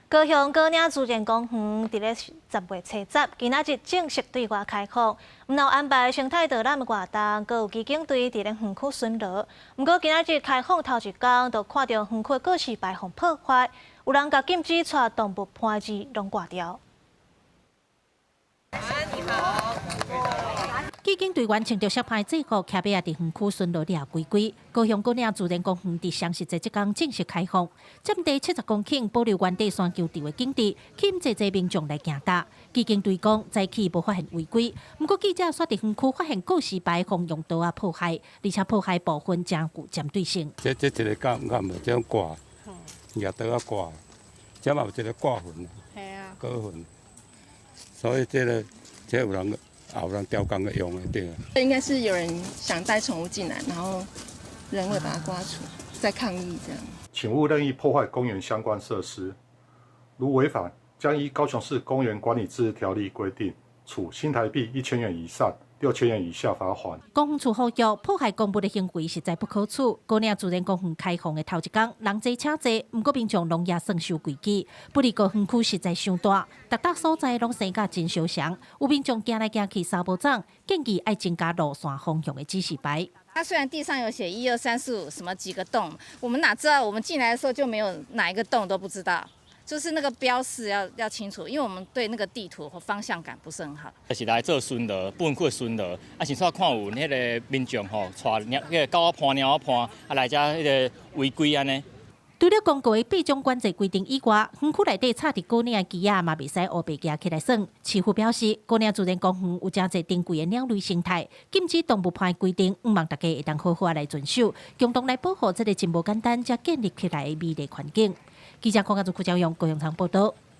高雄牯嶺自然公園佇咧10月初10，今仔日正式對外開放。毋但安排生態導覽的活動，閣有機警隊佇咧園區巡邏。毋過今仔日開放頭一工，就看著園區的告示牌予破壞，有人共禁止帶動物伴的字攏割掉。你好。機警隊員穿著適派制服，騎馬佇園區巡邏掠規規。高雄牯嶺自然公園佇雙十節這工正式開放，佔地70公頃，保留原底山丘場的景致，吸引濟濟民眾來行踏。機警隊講，早起無發現違規，毋過記者煞佇園區發現告示牌予用刀仔破壞，而且破壞部分誠具針對性。這這一個敢敢無這樣割，舉刀仔割，這嘛有一個割痕，割痕，所以這個這有人。有人刁工去用的對。應該是有人想帶寵物進來，然後人為把它刮除，在抗議這樣。請勿任意破壞公園相關設施，如違反，將依高雄市公園管理自治條例規定，處新台幣1000元以上6000元以下罰鍰。公園處呼籲破壞公物的行為實在不可取。牯嶺自然公園開放的頭一工，人濟車濟，毋過民眾攏也算守規矩。不過園區實在傷大，逐搭所在攏生甲真相像，有民眾行來行去捎無總，建議愛增加路線方向的指示牌。它雖然地上有寫一二三四五什麼幾個洞，我們哪知道？我們進來的時候就沒有哪一個洞都不知道。就是那個標示要清楚，因為我們對那個地圖和方向感不是很好。就是來做巡邏，分區巡邏，啊，想說看有彼个民眾吼，帶貓彼个狗仔伴、貓仔伴，啊來遮彼个違規按呢。除了公告的八種管制規定以外，園區內底插佇牯嶺的旗仔嘛袂使烏白舉起來耍。市府表示，牯嶺自然公園有誠濟珍貴的鳥類生態，禁止動物伴的規定，向望大家會當好好來遵守，共同來保護這个真無簡單才建立起來的美麗環境。記者鄺家祖、郭昭勇、高雄場報道。